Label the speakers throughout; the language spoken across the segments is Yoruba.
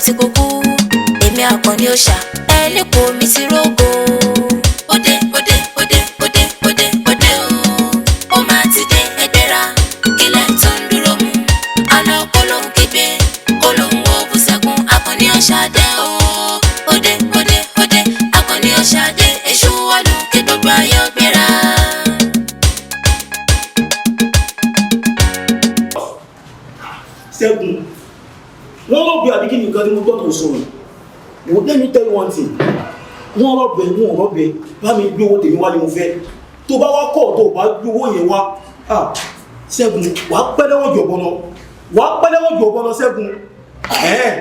Speaker 1: tí kò kú. Èmi Àkànní òòṣà, ẹni kò mí ti rógo. Òde òde òde òde òde òde o, ó máa ti dé. Ẹgbẹ́ra kílẹ̀ tó ń dúró mú. Àlọ́ kó ló ń kígbe, kó ló ń wo bùsẹ̀kùn. Àkànní òòṣà dé o. Òde òde òde, Àkànní òòṣà dé. Èṣù wọ̀lú, kí gbogbo ayé ó gbéra.
Speaker 2: Ṣẹ́gun, wọ́n rọ̀bì àbí kí ni nǹkan tí mo gbọ́ tó sọ̀rọ̀? Wò, let me tell you one thing. Wọ́n rọ̀bì, wọ́n rọ̀bì, bá mi gbé owó tèmi wá ni mo fẹ́. Tó bá wá kọ̀, tó bá gbé owó yẹn wá, ah, Ṣẹ́gun, wàá pẹ́ lẹ́wọ̀n jù ọ̀bọ lọ, wàá pẹ́ lẹ́wọ̀n jù ọ̀bọ lọ, Ṣẹ́gun. Ẹ̀ẹ́n,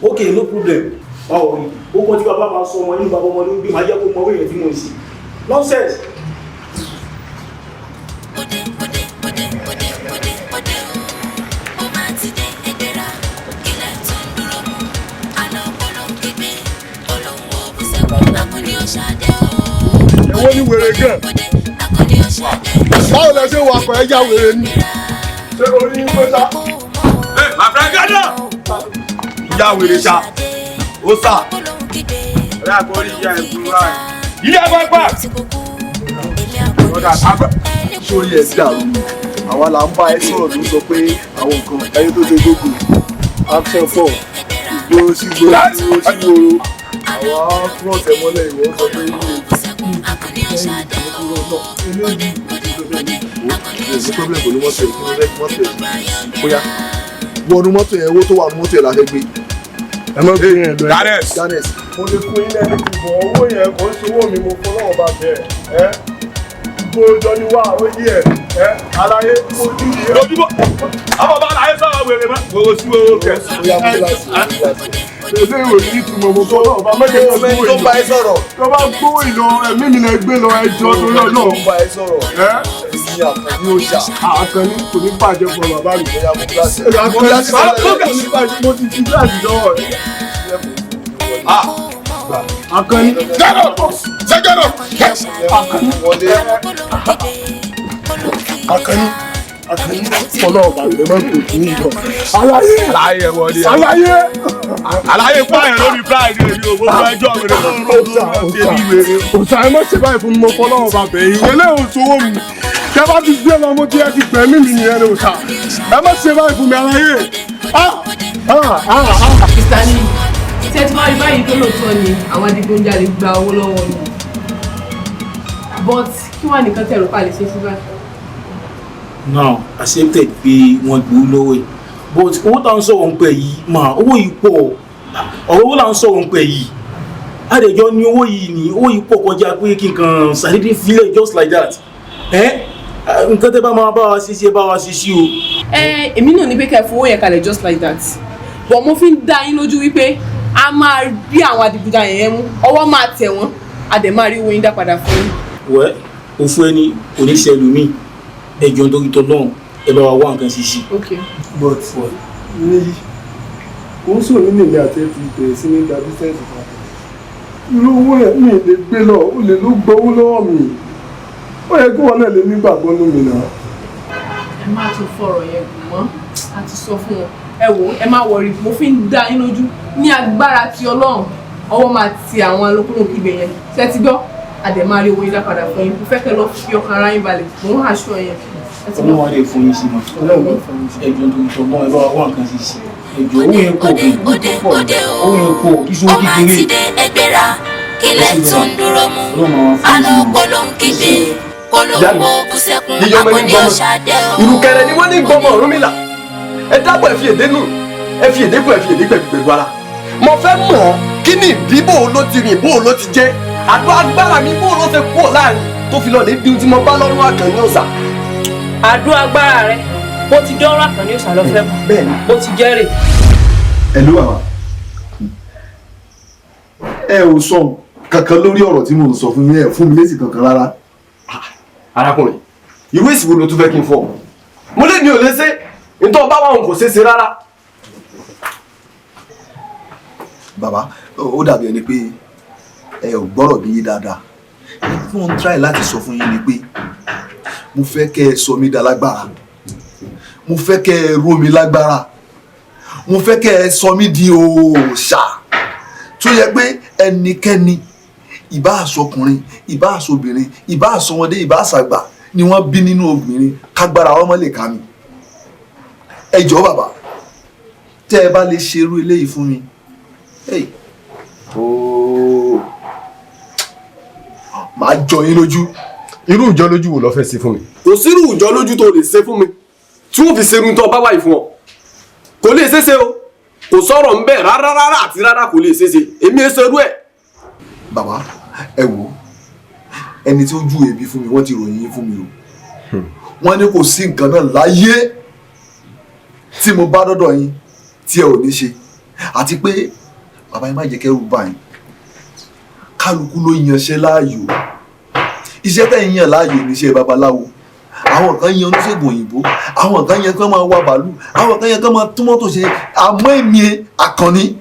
Speaker 2: ok, no problem. Báwo ni ó kọ́ tí bàbá máa sọ wọn inú bàbá ọmọ ló ń gbé, máa jẹ́ kó mọ owó yẹn tí mo ń ṣe nonsense.
Speaker 1: Òde òde òde òde òde òde o, ó máa ti dé. Ẹgbẹ́ra kílẹ̀ tó ń dúró mú. Àlọ́ kó ló ń kígbe, kó ló ń wo bùsẹ̀kùn. Àkànní òòṣà dé o.
Speaker 3: Èwo ni wèrè gan?
Speaker 1: Òde, Àkànní òòṣà dé.
Speaker 3: Báwo lẹ ṣe wakọ̀? Ẹ já wèrè ni. Ṣé orí ń pẹ́ sá?
Speaker 4: Hey, my friend, get down! Ìyá wèrè ṣá. Ó sà.
Speaker 5: Ọ̀rẹ́ àkórí ìyá ẹ̀ burú báyìí.
Speaker 4: Ilé ẹgbẹ́ gbà.
Speaker 3: Sórí ẹ̀ dàrú. Àwa là ń bá ẹ sọ̀rọ̀, ló sọ pé àwọn nǹkan ẹni tó ṣe gbogbo action pọ̀, ìgboro sí gboro, ìgboro sí gboro. Àwa front ẹ mọ́lẹ̀, ìwọ sọ pé ní ní problem pẹ̀lú mọ́tò ẹ̀. Kí ló fẹ́ fi mọ́tò ẹ̀? Bóyá wọnú mọ́tò yẹn, owó tó wà nú mọ́tò yẹn la fẹ́ gbé.
Speaker 6: Ẹ má gbé yẹn lọ.
Speaker 4: Ganes.
Speaker 3: Ganes.
Speaker 6: Mo lè fún yín lẹ́nu ti bọ̀ owó yẹn, kò ń sowó mi. Mo fọlọ́wọ́ bá bẹ̀ ẹ́ gbójọ ni wá ó yí ẹ ẹ aláyé mo ní ìyẹn.
Speaker 4: Lójúbọ̀. Àwọn bàbá àlàyé sọ̀rọ̀ wèrè mọ́. Wòrò sí wòrò kẹ̀.
Speaker 3: Bóyá mú gíláàsì, mú gíláàsì.
Speaker 6: Èdè ìwé ní ìtumọ̀, mo fọlọ́wọ́ bá mẹ́jọ
Speaker 3: Ṣé o mẹ́ni tó ń bá ẹ sọ̀rọ̀?
Speaker 6: Tó bá gbówó ìlọ ẹ̀mí mi lẹ gbé lọ, ẹjọ́ torí
Speaker 3: Tó
Speaker 6: Ọlọ́run.
Speaker 3: ń bá ẹ sọ̀rọ̀?
Speaker 6: Ẹ
Speaker 3: Èmi Àkànní òòṣà.
Speaker 6: Àkànní, kò ní bàjẹ́ fún bàbá mi.
Speaker 3: Bóyá mú gíláàsì.
Speaker 6: Àkànní,
Speaker 3: Mú gíláàsì.
Speaker 6: kò ní bàjẹ́, mo ti fi gíláàsì lọ́wọ́ rẹ̀. Àkànní.
Speaker 4: Get up! Say get up!
Speaker 6: Àkànní.
Speaker 3: Wọlé.
Speaker 6: Àkànní, Àkànní, fọlọ́ọ̀ bàbá má kò kí n jọ. Aláyé.
Speaker 4: Àlàyé wọlé.
Speaker 6: Aláyé.
Speaker 4: Àlàyé pààyàn lórí Friday mi ò gbogbo ẹjọ́ wèrè tó ń rò
Speaker 6: Òòṣà,
Speaker 4: tó ń ṣe
Speaker 6: òòṣà,
Speaker 4: bí wèrè.
Speaker 6: òòṣà, ẹ má ṣe báyìí fún mi. Mo fọlọ́wọ́ bá bẹ̀ yín, eléyìí ò sówó mi. Tẹ bá ti gbé lọ, mo ti ẹ ti gbẹ̀mí mi nìyẹn ní. Òòṣà, ẹ má ṣe báyìí fún mi, aláyé. Ah ah ah ah.
Speaker 7: Mr. Lee, tí ẹ ti máa rí báyìí tó lóòótọ́ ni àwọn adigunjalè gba owó lọ́wọ́ mi, but kí wàá nìkan tẹ̀rù pa lè ṣe sí báyìí?
Speaker 2: Now, accepted pé wọ́n gbowó lọ́wọ́ ẹ̀, but owó tá à ń sọ̀rọ̀ ń pẹ̀ yìí mà, owó yìí pọ̀. Ọ̀rọ̀ owó là ń sọ̀rọ̀ ń pẹ̀ yìí, àdẹ̀jọ́ ní owó yìí ní owó yìí pọ̀ kọjá pé kí n kàn ṣàdédé filẹ̀ just like that. Ẹ́ nǹkan tẹ́ bá máa bá wa ṣe, ṣe bá wa ṣe sí o.
Speaker 7: Ẹ èmi náà ní pé kẹ́ ẹ fowó yẹn kalẹ̀ just like that, but mo fi ń dá yín lójú wípé a máa rí àwọn adigunjalè yẹn mú, ọwọ́ máa tẹ̀ wọ́n, a dẹ̀ máa rí owó yín dá padà fún yín.
Speaker 2: Wẹ́ òfu ẹni kò ní ṣẹlù mí, ẹjọ́ nítorí tọ́lọ́run, ẹ bá wa wá nǹkan ṣe sí.
Speaker 7: Okay.
Speaker 6: But níyì kò ń sùn nínú èmi àti ẹ ti bẹ̀rẹ̀ sí ní gba business papọ̀. Irú owó yẹn mi lè gbé lọ, ó lè ló gbowó lọ́wọ́ mi. Ó yẹ kí wọn náà lè nígbàgbọ́ nú mi náà.
Speaker 7: Ẹ má tún fọ̀rọ̀ yẹn gùn mọ́, a ti sọ fún wọn. Ẹ wò, ẹ má worry, mo fi ń dá yín lójú, ní agbára ti Ọlọ́run, ọwọ́ máa ti àwọn alókùnrin kígbe yẹn. Ṣé ti gbọ́? A dẹ̀ máa rí owó yín dá padà fún yín. Mo fẹ́ kẹ́ lọ fi ọkàn ara yín balẹ̀, mò ń aṣọ yẹn. Ẹ ti gbọ́?
Speaker 2: Ọlọ́run á lè fún yín sí ma, ẹjọ́ nítorí tọ́lọ́run, ẹ bá wa wá nǹkan ṣe sí. Ẹjọ́, owó yẹn pọ̀
Speaker 1: Òde òde òde o,
Speaker 2: owó yẹn pọ̀, kí sówó
Speaker 1: ó máa
Speaker 2: kékeré.
Speaker 1: ti dé. Ẹgbẹ́ra kílẹ̀ tó ń dúró mú. Àlọ́ kó ló ń kígbe, kó ló ń wo bùsẹ̀kùn.
Speaker 8: Yíyọ ọmọ ní
Speaker 1: Àkànní
Speaker 8: gbọmọ.
Speaker 1: òòṣà dé o.
Speaker 8: Ìrùkẹ̀rẹ̀ ni wọ́n ní gbọmọ Ọ̀rúnmìlà. Ẹ dábọ̀, ẹ fi èdè nù, ẹ fi èdè kù, ẹ fi èdè gbẹ̀gbẹ̀ pẹ̀lú ara. Mo fẹ́ mọ̀ kí ni ìdí, bò ló ti rìn, bò ló ti jẹ́ àdó agbára mi, bò ló ṣe kúrò láàrin tó fi lọ lè di ohun tí mo bá lọ́rùn Àkànní Òòṣà.
Speaker 9: Àdó agbára rẹ bó ti dánrọ Àkànní Òòṣà lọ fẹ́ mọ̀?
Speaker 8: Bẹ́ẹ̀ni.
Speaker 9: Bó ti jẹ́ rè.
Speaker 3: Ẹ ló bàbá, ẹ ò sọ kankan lórí ọ̀rọ̀ tí mò ń sọ fún yín. Ẹ fún mi lésì kankan rárá.
Speaker 8: Arákùnrin, irú èsì wo ló tún fẹ́ kí n fọ? Mo lè ní ò lè ṣe nítorí báwa òun kò ṣeé ṣe rárá.
Speaker 3: Bàbá, ó dàbí ẹni pé ẹ ò gbọ́rọ̀ bí yín dáadáa. Tí wọ́n ń try láti sọ fún yín ni pé mo fẹ́ kẹ́ ẹ sọ mí dalágbára, mo fẹ́ kẹ́ ẹ ró mi lágbára. Mo fẹ́ kẹ́ ẹ sọ mí di òòṣà tó yẹ pé ẹnikẹ́ni, ìbá àsọkùnrin, ìbá àsọbìnrin, ìbá àsọmọdé, ìbá àsàgbà ni wọ́n bí nínú obìnrin, kágbára ọmọ lè ká mi. Ẹ jọ̀ọ́ bàbá, tẹ́ ẹ bá lè ṣe irú eléyìí fún mi, hey, ooo, màá jọ yín lójú.
Speaker 8: Irú ìjọ lójú wo ló fẹ́ ṣe fún mi? Kò sírú ìjọ lójú tó lè ṣe fún mi tí wọ́n fi ṣerun tó bá wáyé fún ọ. Kò lè ṣeéṣe o, kò sọ̀rọ̀ ń bẹ̀ rárá rárá àti rárá, kò lè ṣeéṣe, èmi ẹ ṣerú ẹ̀.
Speaker 3: Bàbá, ẹ wò, ẹni tí ó ju èbí fún mi, wọ́n ti ròyìn yín fún mi o. Wọ́n ní kò sí nǹkan náà láyé tí mo bá dọ́dọ̀ yín tí ẹ ò ní ṣe. Àti pé bàbá, yín má jẹ́ kẹ́rù bá yín. Kálukú ló yanṣẹ́ láàyò. Iṣẹ́ tẹ̀ ń yàn láàyò níṣẹ́ babaláwo. Àwọn kan yan oníṣègùn òyìnbó, àwọn kan yan kán máa wa bàálù, àwọn kan yan kán máa tún mọ́tò ṣe. Àmọ́ èmi Àkànní,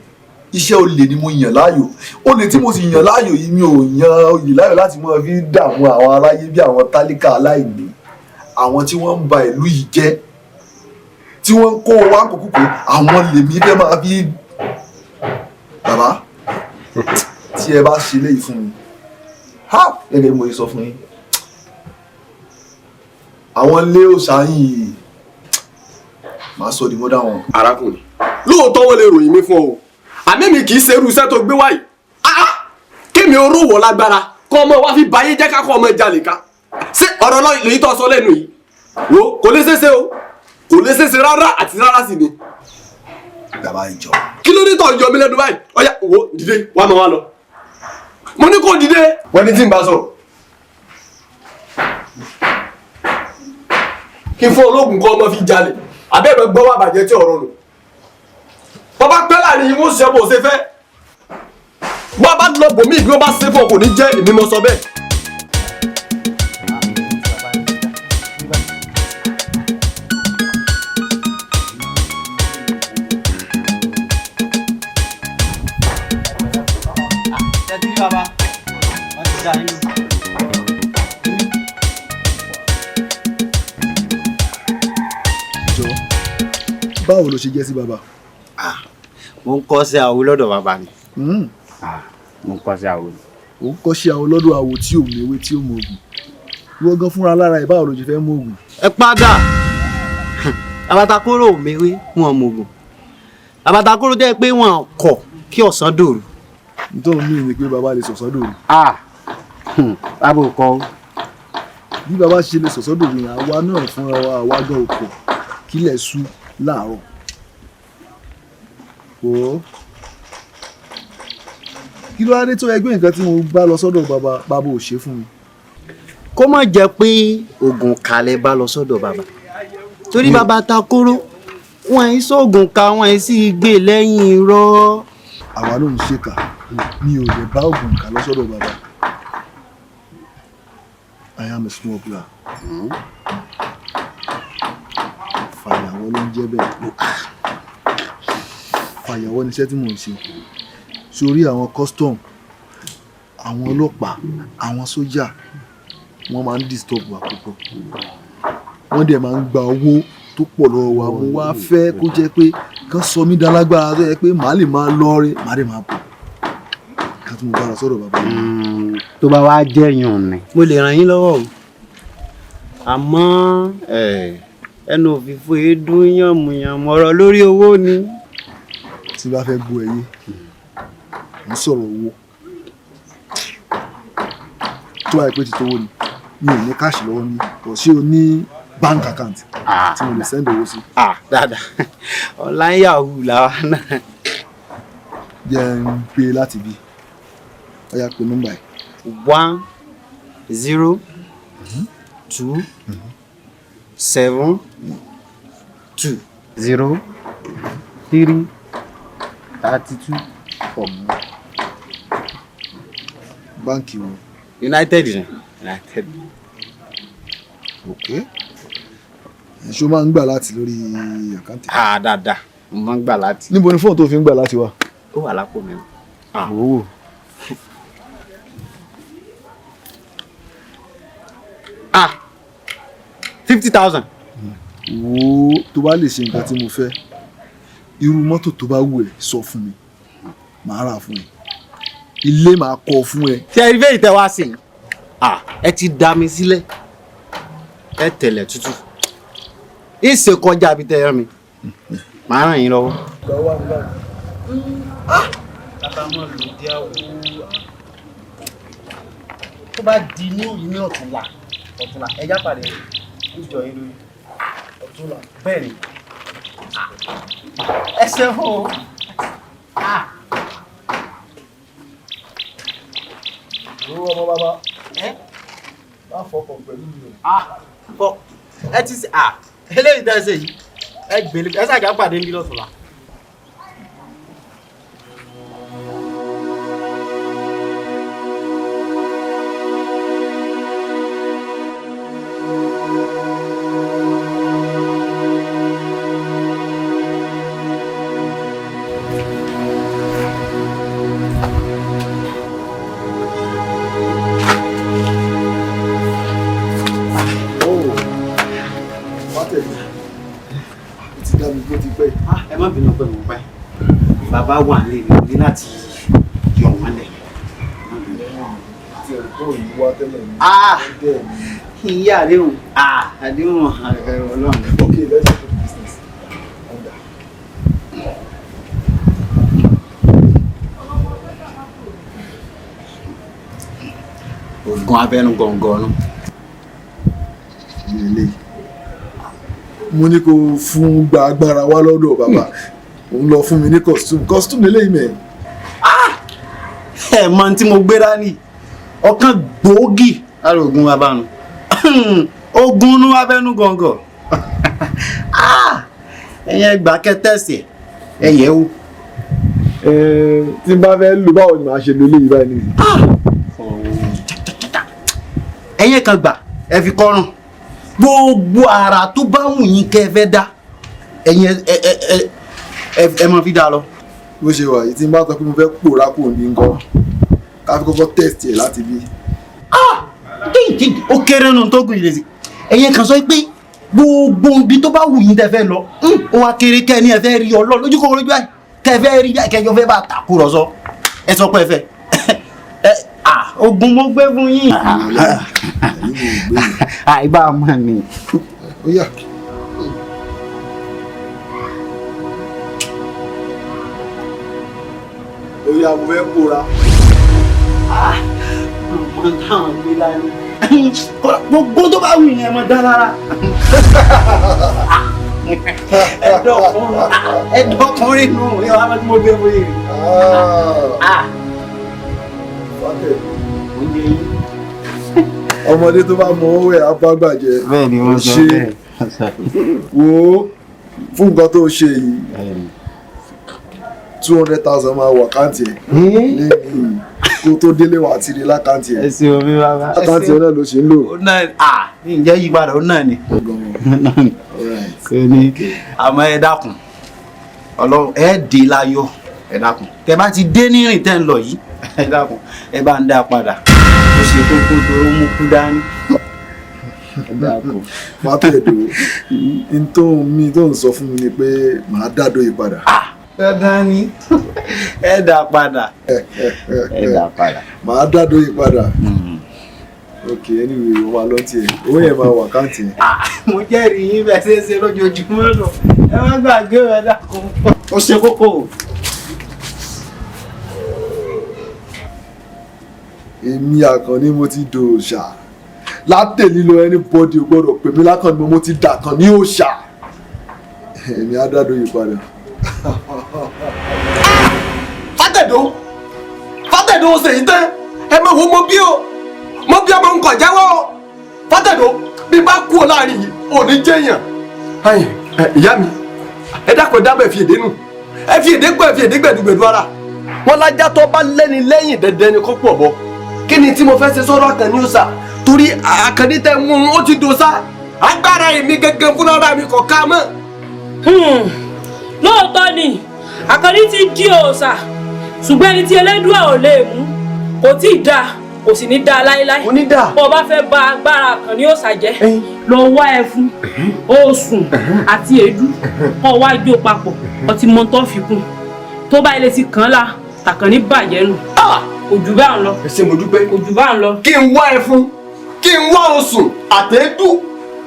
Speaker 3: iṣẹ́ olè ni mo yàn láàyò. Olè tí mo sì yàn láàyò yìí, mi ò yan olè láàyò láti máa fi dààmú àwọn aráyé bí àwọn tálíkà aláìní, àwọn tí wọ́n ń ba ìlú yìí jẹ́, tí wọ́n ń kó wa kókókó, àwọn lèmi fẹ́ máa fi. Bàbá, tí ẹ bá ṣe léyìí fún mi, ha, gẹ́gẹ́ bí mo ṣe sọ fún yín, àwọn ilé òòṣà yìí, màá sọ di mọ́dà wọn.
Speaker 8: Arákùnrin, lóòótọ́ wọ́n lè ròyìn mi fún ọ o, àmì mi kì í ṣerú iṣẹ́ tó gbé wáyìí. Ah, kémi orówó lágbára kọ́ ọmọ wa fi bayé jẹ́, ká kọ́ ọmọ jalè ká ṣé ọ̀rọ̀ lèyí tó sọ lẹ́nu yìí? Wo, kò lè ṣeéṣe o, kò lè ṣeéṣe rárá àti rárá sì ni.
Speaker 3: Bàbá, ìjọ.
Speaker 8: Kí ló dé tó yọ mí lẹ́nu báyìí? Ọ̀yá, wo, dìde wàá máa wá lọ. Mo ní kó dìde. Wọ́n ní tí n bá sọ̀rọ̀ kí n fún ológun kọ́ ọmọ fi jalè, àbẹ́rẹ́ gbọ́ wà bàjẹ́ tí ọ̀rọ̀ nù. Bàbá pẹ́ láàrin yìí, wọ́n ṣe bó ṣe fẹ́. Bọ́ bá lọ bòmí, bí wọ́n bá ṣe fún ọ, kò ní jẹ́ èmi mo sọ bẹ́ẹ̀.
Speaker 5: Tẹ́tí bàbá, wọ́n ti dá yín lò.
Speaker 3: Jọ, báwo ló ṣe jẹ́ sí bàbá?
Speaker 5: Mo ń kọ́ sí àwo lọ́dọ̀ bàbá ni. Mo ń kọ́ sí àwo.
Speaker 3: Ò ń kọ́ṣẹ́ àwo lọ́dọ̀ àwo tí ò mewé, tí ò mọ ògùn. Ìwọ gan fúnra lára ẹ̀, báwo ló ṣe fẹ́ mọ ògùn?
Speaker 5: Ẹ padà, abatakóró ò mewé, wọn mọ ògùn. Abatakóró jẹ́ pé wọn kọ̀ kí ọ̀sán dòru.
Speaker 3: Nítorí mí ni pé bàbá lè sọ̀sọ́ dòru.
Speaker 5: Bàbá ò kọ́.
Speaker 3: Bí bàbá ṣe lè sọ̀sọ́ dòru yẹn, àwa náà fúnra wa, àwa gan ò kọ̀ kílẹ̀ ṣú láàárọ̀. Wò ó, kí ló wá dé tó ẹgbẹ́ nǹkan tí mo bá lọ sọ́dọ̀ bàbá, bàbá ò ṣe fún mi?
Speaker 5: Kó má jẹ́ pé oògùn kalẹ̀ bá lọ sọ́dọ̀ bàbá, torí bàbá ta kóró wọn yìí sóògùn ka, wọn yìí sì gbé lẹ́yìn irọ́.
Speaker 3: Àwa ló ń ṣèkà. Mi ò lè bá oògùn kà lọ sọ́dọ̀ bàbá. I am a smuggler. Fàyàwọ́ ló ń jẹ́ bẹ́ẹ̀. Fàyàwọ́ níṣẹ́ tí mò ń ṣe. Sórí àwọn custom, àwọn ọlọ́pàá, àwọn sójà, wọ́n máa ń disturb wa púpọ̀, wọ́n dẹ̀ máa ń gba owó tó pọ̀ lọ́wọ́ wa. Mo wá fẹ́ kó jẹ́ pé kán sọ mí dálágbára tó yẹ pé màá lè máa lọ́ọ́rẹ́, màá dẹ̀ máa bọ̀ ká tí mo bá lọ sọ́dọ̀ bàbá mi.
Speaker 5: Tó bá wá jẹ́yàn ni, mo lè ràn yín lọ́wọ́ o, àmọ́ ẹnu òfìfo eédún yànmùyànmù, ọ̀rọ̀ lórí owó ni.
Speaker 3: Tí bá fẹ́ gbọ́ ẹyé ń sọ̀rọ̀ owó, tó wáyé pé ti tówó ni, mi ò ní cash lọ́wọ́ ní kò sí. O ní bank account tí mo lè send owó sí?
Speaker 5: Dáadáa, online yahoo làwa náà.
Speaker 3: Jẹ́ ń pè láti bí. Ó yá, pé nọ́mbà ẹ̀.
Speaker 5: 1 0 2 7 2 0 3 32 4.
Speaker 3: Báǹkì wo?
Speaker 5: United ni, United.
Speaker 3: Ok, ṣó máa ń gbà láti lórí account?
Speaker 5: Dáadáa, mo máa ń gbà láti.
Speaker 3: Níbo ni fóònù tó fi ń gbà láti wà?
Speaker 5: Ó wà lápò mi.
Speaker 3: Owó.
Speaker 5: 50,000.
Speaker 3: Wo, tó bá lè ṣe nǹkan tí mo fẹ́, Irú mọ́tò tó bá wù ẹ́ sọ fún mi, màá rà fún ẹ. Ilé màá kọ́ fún ẹ.
Speaker 5: Ṣé ẹ rí bẹ́ẹ̀ tẹ́ wá sí i? Ẹ ti dá mi sílẹ̀, ẹ tẹ̀lẹ̀ tútù ìṣe kọjá àbí tẹ́ ẹ mi, màá ràn yín lọ́wọ́. Bàbá mọ̀ ló dé àwọ̀ tó bá di ní òyìn ní ọ̀túnla ọ̀túnla ẹja pàdé ìjọ yín lórí ọ̀túnla bẹ́ẹ̀ ni ẹ ṣe fún o.
Speaker 3: Owó ọmọ bàbá má fọkàn pẹ̀lú mi o.
Speaker 5: Ẹ ti ṣe eléyìí tẹ́ ẹ ṣe yìí, ẹ gbélé ẹ ṣàjà pàdé ní lọ́tùnla. Ẹ má bínú pé mo pẹ́, bàbá wà nílé mi ní láti yọ wọn lẹ̀. Ìyá àdéhùn àdéhùn ẹ̀rọ Ọlọ́run.
Speaker 3: Okay, let's go to business. Under.
Speaker 5: Oògùn abẹ́nú gọ̀ǹgọ̀ nù.
Speaker 3: Ilé mo ní kó fún gba agbára wá lọ́dọ̀ bàbá, òun lọ fún mi ní costume costume lélẹ́yìí mẹ́.
Speaker 5: Ẹ mọ tí mo gbé dání, ọ̀kan gbòógì lára oògùn abánu, oògùn inú abẹ́nú gọ̀ǹgọ̀. Ẹ̀yin ẹgbàá kẹtẹ́sì ẹ yẹ̀ wò.
Speaker 3: Tí n bá fẹ́ lò báwo ni màá ṣe lo eléyìí báyìí nìyí.
Speaker 5: Ẹ̀yin kan gbà ẹ fi kọ́rùn gbogbo ara tó bá wù yín kẹ́ ẹ fẹ́ dá, ẹ̀yin ẹ máa fi dá lọ.
Speaker 3: Bó ṣe wà yìí, tí n bá sọ pé mo fẹ́ pòórá kò ní nǹkan ká fi kọ́kọ́ test ẹ̀ láti bí.
Speaker 5: Ó kéré nù tó gùn ìrèsì. Ẹ̀yin kan sọ pé gbogbo ibi tó bá wù yín tẹ́ fẹ́ lọ, ó wá kéré kẹ́ ẹ ní ẹ fẹ́ rí Ọlọ́run lójú kòkòrò lójú báyìí, kẹ́ ẹ fẹ́ rí kẹjọ fẹ́ bá tàkúrọ̀sọ, ẹ sọ pé ẹ fẹ́ ogun mo gbé fún yín. Àìbá mọ̀ ni.
Speaker 3: Ó yá. Ó yá, mo fẹ́ pòórá.
Speaker 5: Ọmọ táwọn gbé lánàá. Gbogbo tó bá wù yín ẹ mọ dá lára. Ẹ̀dọ́kùnrin nù ẹ wàá mọ̀ tí mo gbé fún yín.
Speaker 3: Ọmọdé tó bá mọ owó ẹ̀ á bá gbàjẹ́.
Speaker 5: Bẹ́ẹ̀ ni wọ́n sọ bẹ́ẹ̀.
Speaker 3: Wo fún nǹkan tó ṣe yìí, 200,000 máa wọ àkáǹtì ẹ̀ lẹ́yìn kó tó délé wà àti rí lákáǹtì ẹ̀.
Speaker 5: Ẹ ṣe omi bàbá.
Speaker 3: Àkáǹtì ẹ̀ náà ló ṣe ń lò.
Speaker 5: Ó náà ní ìjẹ́ yípadà ó náà ni. Àmọ́ ẹ dákun, Ọlọ́run ẹ dé láyọ̀, ẹ dákun. Tẹ bá ti dé nírìn tẹ́ ń lọ yìí, ẹ dákun, ẹ bá ń dá padà. Ó ṣe kókó tó mú kú dání.
Speaker 3: Fátẹ̀dó, n tó mi tó ń sọ fún mi ni pé màá dádó yìí padà.
Speaker 5: Dandan ni, ẹ dá padà. Ẹ dá padà.
Speaker 3: Màá dádó yìí padà. Ok, anyway, o máa lọ tiẹ̀, owó yẹn máa wà káǹtì yẹn.
Speaker 5: Mo jẹ́rìí yín bẹ́ẹ̀ ṣe é ṣe lójoojúmọ́ lọ. Ẹ má gbàgbé ẹ dákun. Ó ṣe kókó.
Speaker 3: Èmi Àkànní mo ti dòòṣà látẹ̀lí lọ, anybody ò gbọ́dọ̀ pè mí lákànní, mo ti dàkàn ní òòṣà. Èmi á dádó yìí padà.
Speaker 8: Fátẹ̀dó, Fátẹ̀dó ó ṣèyí tán, ẹ mọ̀ wo mo bí o, mo bí ọmọ nǹkan jáwọ́ o. Fátẹ̀dó, bí bá kú ọ láàrin yìí, ò ní jẹ́yàn. Ìyá mi, ẹ dákun ẹ dábọ̀ ẹ fi èdè nù, ẹ fi èdè gbọ́, ẹ fi èdè gbẹ̀dúgbẹ̀dú ara. Wọ́n lájá tó bá lẹ́ni lẹ́yìn dẹ̀dẹ̀ ni kó pọ̀ bọ̀. Kí ni tí mo fẹ́ ṣe sọ́rọ̀ Àkànní òòṣà? Torí Àkànní tẹ́ mú un, ó ti dòṣà. Agbára èmi gẹ́gẹ́ fúnra mi kò ká mọ́.
Speaker 9: Lóòótọ́ ni Àkànní ti di òòṣà, ṣùgbọ́n ẹni tí Ẹlẹ́dùà ò lè mú kò tí ì dáa, kò sì ní dáa láéláé.
Speaker 8: Kò ní dáa.
Speaker 9: Bó o bá fẹ́ ba agbára Àkànní òòṣà jẹ́, Lọ wá ẹfun, òòsùn àti èédú kọ́ wá jó papọ̀, ọtí mọ́tò fi kún. Tó bá ilé ti kàn án la, tàkànní bàjẹ́ nù. Kò jù bá ń lọ.
Speaker 8: Ẹ ṣé, mo dúpẹ́.
Speaker 9: Kò jù bá ń lọ.
Speaker 8: Kí n wá ẹfun, kí n wá osùn àtẹ́dù,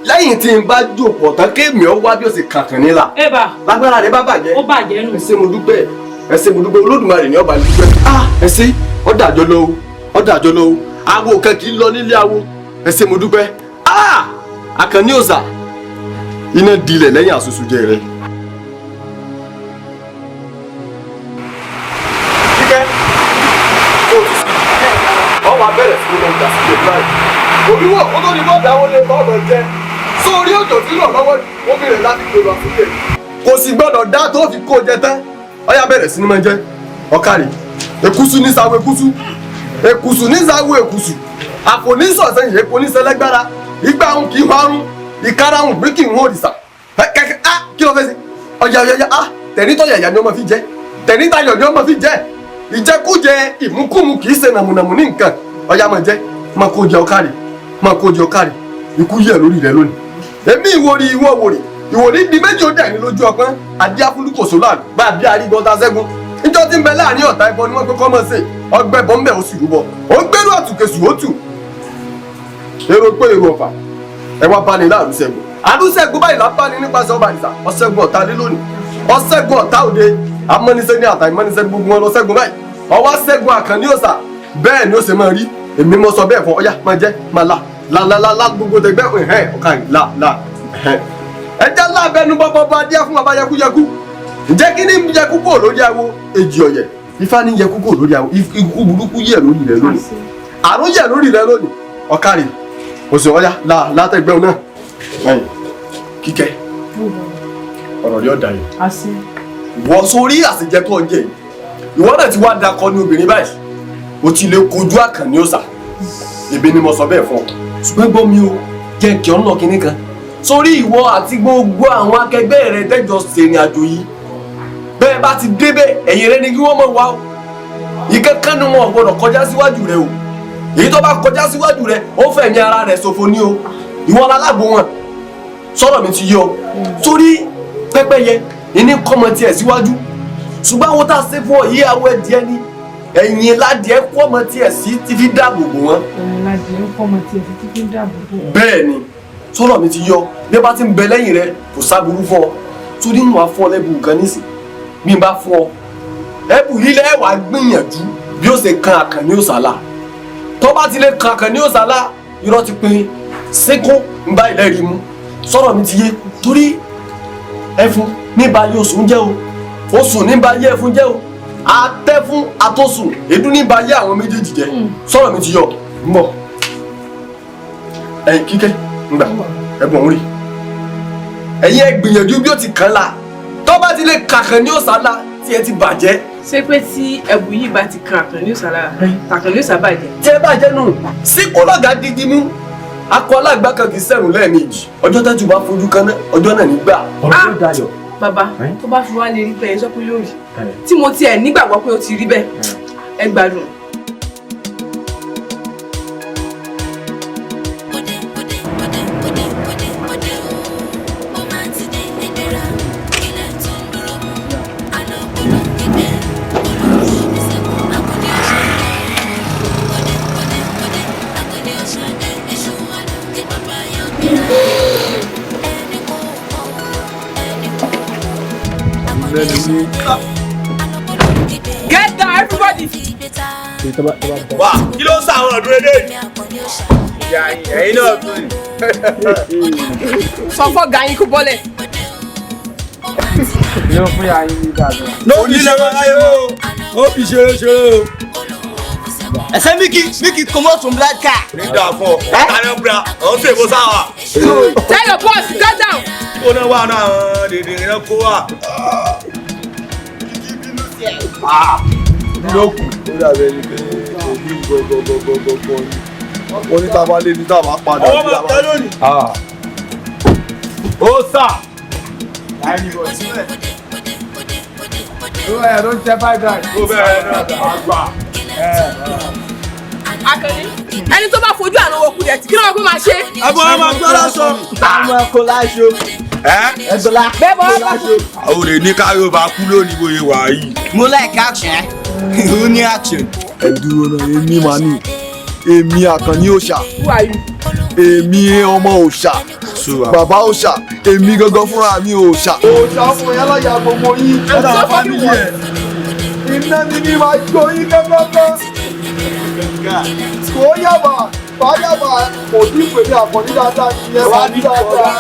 Speaker 8: lẹ́yìn tí n bá jò pọ̀ tán, kéèmì ọ wá bí ó sì kàkàn nílà.
Speaker 9: Ẹ bá.
Speaker 8: Lágbára rẹ bá bàjẹ́.
Speaker 9: Ó bàjẹ́ nù.
Speaker 8: Ẹ ṣé, mo dúpẹ́. Ẹ ṣé, mo dúpẹ́. Olódùmarè ní ọba dúpẹ́. Ẹ ṣé, ó dàjọ́ lọ o, ó dàjọ́ lọ o. Awo kan kì í lọ nílé awo. Ẹ ṣé, mo dúpẹ́. Àkànní òòṣà, iná dilẹ̀ lẹ́yìn àṣoṣù jẹ rẹ. Kíkẹ́ tó ti sùn, ọ wá bẹ̀rẹ̀ sí ní lọ́ọ́ sílẹ̀ báyìí. Òbí wọ̀ kó tó ní bọ́ọ̀dù àwọn olè bá ọ̀nà jẹ. Sórí òjò tí rọ̀ lọ́wọ́, omi rẹ̀ láti gbèrò àfúkẹ́. Kò sì gbọ́dọ̀ dá tó fi kó jẹ tán. Ọyá, bẹ̀rẹ̀ sí ní máa jẹ. Ọ̀kàrí. Èkúsú ní sáwọ́ èkúsú. Èkúsù ní sáwọ́ èkúsù. Àfònísọ̀sẹ̀ èpo ní sẹlẹ́gbára. Ìgbà òun kì í harun. Ìkarahun gbé kì í hún òrìṣà. Kẹ́kẹ́ á, kí ló fẹ́ sí? Ọjà ọjà á, tẹ̀rítọ̀yàyà ni ọmọ fi jẹ. Tẹ̀rítayọ̀ ni ọmọ fi jẹ. Ìjẹkújẹ ìmúkúmu kì í ṣe nàmùnàmù ní nǹkan. Ọjà, máa jẹ, máa kó jẹ, ọkàrí, máa kó jẹ, ọkàrí. Ikú yẹ lórí rẹ lónìí. Èmi ìwòrì, ìwọ wòrì, ìwòrì di méjì, ó dẹ̀ ní lójú ọpọ́n. Adé afúlùkòsó láàrin bá a bí arígbọ́ta ṣẹ́gun. Níjọ́ tí ń bẹ láàrin ọ̀tá, ẹbọ ni wọ́n pé kọ́ mọ̀ sí ọgbẹ́ bọ́ ń bẹ̀, ó sì rúbọ. Ó gbérú àtùkèsù, ó tù. Èrò pé èrò ọ̀fà, ẹ wá bá ní láàrúṣẹ́gun. Àrúṣẹ́gun báyìí là ń bá ní nípasẹ̀ ọba àdìsá. Ọ̀ṣẹ́gun ọ̀tá lé lónìí. Ọ̀ṣẹ́gun ọ̀tá òde. Amọ́nisẹ́ ní àtàìmọ́nisẹ́ ní gbogbo wọn lọ ṣẹ́gun báyìí. Ọwọ́ ṣẹ́gun Àkànní òòṣà. Bẹ́ẹ̀ ni ó ṣe máa rí. Èmi mo sọ bẹ́ẹ̀ fún. Ọyá, máa jẹ́, máa la la la la la gbogbo tẹgbẹ́ ẹ̀hẹ́n ọ̀ka la la ẹ̀hẹ́n. Ẹ jẹ́ lábẹ́nu bọ́bọ́ bá díẹ̀ fún bàbá yẹkúyẹkú. Ǹjẹ́ kí ni yẹkú kúrò lórí awo? Èjì ọ̀yẹ̀. Ifá ní yẹkú kúrò lórí awo. Ikú burúkú yẹ̀ lórí rẹ lónìí. Àrùn yẹ̀ lórí rẹ lónìí. Ọ̀kàrì. Òsì, ọ̀yá, la látẹ̀gbẹ́ náà. Ẹ̀yìn Kíkẹ́, ọ̀rọ̀ rí ọ̀dà yìí. Wọ́n sórí àṣejẹ tó ń jẹ yìí. Ìwọ náà ti wá dakọ ní obìnrin báyìí. O ti lè kojú Àkànní òòṣà. Èmi ni mo sọ bẹ́ẹ̀ fún ọ. Ṣùgbọ́n gbọ́ mi o, jẹ́ kí ọ ń lọ kinní kan. Sórí ìwọ àti gbogbo àwọn akẹgbẹ́ rẹ tẹ́jọ ṣèrìn àjò yìí. Bẹ́ẹ̀ bá ti débẹ̀, ẹ̀yìn rẹ ni kí wọ́n mọ̀ wá o. Ìkankan ni wọn ò gbọdọ̀ kọjá síwájú rẹ o. Èyí tó bá kọjá síwájú rẹ, ó fẹ̀mí ara rẹ̀ ṣòfò ní o. Ìwọ lalágbó wọn. Sọ̀rọ̀ mi ti yé ọ. Sórí pẹ́pẹ́yẹ ìní kọ́mọ tiẹ̀ síwájú, ṣùgbọ́n àwọn tá a ṣe fún ọ yìí, awọ ẹdìẹ ni, ẹ̀yìn ládìẹ kọ́mọ tiẹ̀ sí ti fi dáàbò bò wọ́n.
Speaker 7: Ẹ̀yìn ládìẹ kọ́mọ tiẹ̀ sí ti fi dáàbò bò wọ́n.
Speaker 8: Bẹ́ẹ̀ ni, sọ̀rọ̀ mi ti yọ. Bí ẹ bá ti ń bẹ lẹ́yìn rẹ, kò sábúrú fún ọ. Torí ń wàá fún ọ lẹ́bùn kan nísìn, bí n bá fún ọ ẹ̀bù yìí, lẹ́wàá gbìyànjú bí ó ṣe kan Àkànní òsàlà. Tó bá ti lè kan Àkànní òsàlà, irọ́ ti pin sínkún ń bá ilẹ̀ rí mu. Sọ̀rọ̀ mi ti yé. Torí ẹfun níba yóò sùn jẹ́ o, osùn níba yé ẹfun jẹ́ o, atẹ́fún atọ́sùn èédú níba yé àwọn méjèèjì jẹ́. Sọ̀rọ̀ mi ti yọ ń bọ̀. Ẹ̀yin Kíkẹ́ ń gbà ẹ̀bùn òun rì. Ẹ̀yin ẹ gbìyànjú bí ó ti kàn la. Tó bá ti lè kàkàn ní òsàlà, tí ẹ ti bàjẹ́.
Speaker 7: Ṣé pé tí ẹ̀bùn yìí bá ti kan Àkànní òòṣà lára, Àkànní òòṣà bàjẹ́?
Speaker 8: Tí ẹ bàjẹ́ nù. Sípò lọ́gàá dídí mú akọ alágbá kan kì í sẹ̀rùn lẹ́ẹ̀mejì. Ọjọ́ tẹ́tù bá fojú kan náà, ọjọ́ náà nígbà.
Speaker 5: Ọ̀rọ̀ yóò dayọ̀.
Speaker 7: Bàbá, tó bá fi wá lè rí bẹ́ẹ̀, sọ pé yóò rí, tí mo tiẹ̀ nígbàgbọ́ pé ó ti rí bẹ́ẹ̀, ẹ gbádùn.
Speaker 1: Òde òde òde òde òde òde o, ó máa ti dé. Ẹgbẹ́ra kílẹ̀ tó ń dúró mú alọ́kọ̀ọ́lọ́ kígbẹ́ olùkọ́ mi sẹ́kùn. Àkànní òòṣà dé. Òde òde òde, Àkànní òòṣà dé. Èṣù wà lókè, bàbá yóò gbéra. Ẹni kò mọ̀, ẹni kò mọ̀. Àkànní òòṣà dé, alọ́kọ̀ọ́lọ́ kígbẹ́.
Speaker 7: Get down, everybody.
Speaker 4: Wà, kí ló ń sá àwọn ọ̀dọ́ eléyìí?
Speaker 3: Ẹ̀yin náà tún ni.
Speaker 7: Sọ fọ́gà yín kó bọ́lẹ̀.
Speaker 3: Yóò fún yàrá yín ní dáadáa.
Speaker 4: Ló ní lẹ́wọ̀n láyé o, ó fi ṣeré ṣeré o.
Speaker 10: I say make you make you comot from that car.
Speaker 4: Ní dáa fún ọ, tani ó bra, òun sì èkó sáwà.
Speaker 7: Tell your boss get down.
Speaker 4: Kó náà wà náà, dèdè ìrìnà kó wà.
Speaker 3: Lókù ó dàbí ẹni pé òbí gbọgbọgbọgbọgbọ ni wọ́n ní tá a bá lé ní tá a bá padà.
Speaker 4: Ọwọ́ máa tẹ́ lónìí. Ó sà.
Speaker 3: Ó ẹ̀ ló ń jẹ fried rice.
Speaker 4: Ó bẹ̀rẹ̀ náà àgbà.
Speaker 7: Akànní, ẹni tó bá fojú àná wọ kúdẹ̀ tí kí ló máa ṣe.
Speaker 4: Àbọ̀ wọn máa gbọ́ láṣọ.
Speaker 10: Àwọn kò láṣọ.
Speaker 4: Ẹ́
Speaker 10: Ẹ̀gbọ́lá.
Speaker 7: Bẹ́ẹ̀ bọ́ wá
Speaker 4: àwọn olè ní káyọ̀ bá kú lónìí bóyá wà yìí.
Speaker 10: Mo like action ẹ́. Ó ní action.
Speaker 3: Ẹ dúró náà, èmi màá ní. Èmi Àkànní òòṣà.
Speaker 7: Who are you?
Speaker 3: Èmi ọmọ òòṣà. Bàbá òòṣà. Èmi gangan fúnra mi òòṣà. Òòṣà fún yálàyà gbogbo yín. Ẹ̀dá fámìlì ẹ̀. Iná ni mi máa jó yín gángan. Kò yàbà, bá yàbà, kò ní pè ní Àkànní dáadáa nìyẹn wá ní dáadáa.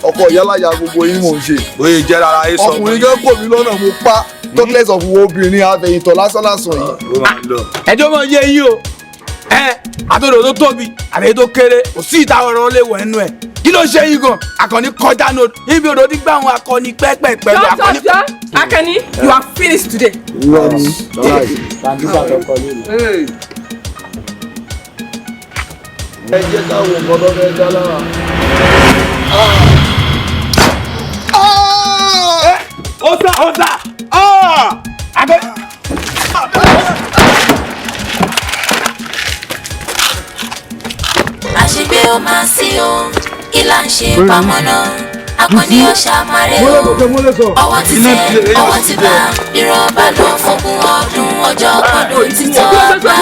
Speaker 3: Ọkọ ìyálàyà gbogbo yín mò ń ṣe.
Speaker 4: Bóyá jẹ́ rárá yín sọ.
Speaker 3: Ọkùnrin gan kò mí lọ́nà mo pa talkless of wo obìnrin afẹ̀yìntàn lásán lásán yìí.
Speaker 4: Ó máa lọ.
Speaker 11: Ẹjọ́ mọ̀ yé yín o, ẹ àtòdò tó tóbi àtẹ̀yẹ tó kéré kò sí ìta ọ̀rọ̀ lè wọ̀ ẹnu ẹ̀. Kí ló ṣe yín gan? Àkànní kọjá ní odò ibi odò dígbà àwọn akọni pẹ́pẹ́pẹ́ lọ Àkànní.
Speaker 7: Jọ, Akànní, you are finished today.
Speaker 3: Irọ́ ni. Ẹ jẹ́ ká wo nǹkan tó fẹ́ dá lára.
Speaker 11: Ó sà, ó sà, Àkànní.
Speaker 1: Àṣegbé ó máa sí o, kí là ń ṣe pamọ́ náà? Akọni ọ̀ṣà márẹ̀ o, ọwọ́ ti tẹ, ọwọ́ ti bá, irọ́ bá lọ fógún ọdún, ọjọ́ kan ló ti tọ́ bá.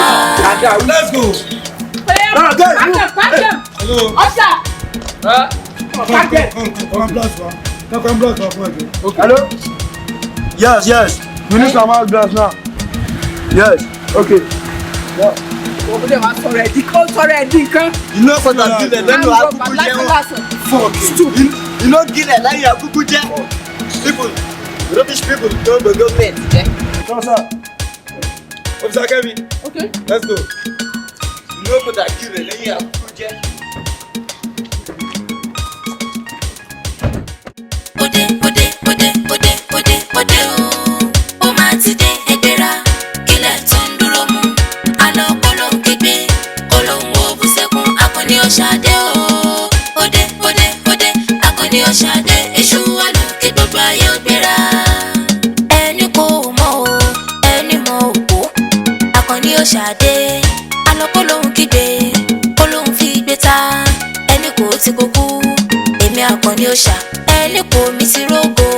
Speaker 4: Let's go.
Speaker 7: Pack them. Ọ̀ṣà. Pack them.
Speaker 3: Hello?
Speaker 10: Yes, yes.
Speaker 3: You need some house glass now. Yes. Okay.
Speaker 7: Òun dẹ̀ wá sọ̀rọ̀ ẹ̀ di kan, sọ̀rọ̀ ẹ̀ di nǹkan.
Speaker 10: Iná padà gilẹ̀ lẹ́nu akúkú jẹ́ wọn.
Speaker 7: Fuck.
Speaker 10: Iná gilẹ̀ lẹ́yìn akúkú jẹ́. People, rubbish people don't go government jẹ́.
Speaker 4: Sọ́sà. Officer Kemi.
Speaker 7: Okay.
Speaker 4: Let's go.
Speaker 10: Iná padà gilẹ̀ lẹ́yìn akúkú jẹ́.
Speaker 1: Òde òde òde òde òde òde o, ó máa ti dé ẹgbẹ́ra, kílẹ̀ tó ń dúró mú. Àlọ́ kó ló ń kígbe, kó ló ń wo bùsẹ̀kùn, Akànní ọ̀ṣà dé o. Òde òde òde, Akànní ọ̀ṣà dé, èṣù wà lókè gbogbo ayé ó gbéra. Ẹni kò mọ̀ o, ẹni mọ̀ òkú, Akànní ọ̀ṣà dé. Àlọ́ kó ló ń kígbe, kó ló ń fi gbé ta, ẹni kò ti kó kú. Èmi Àkànní òòṣà, ẹni kò mí ti rógo.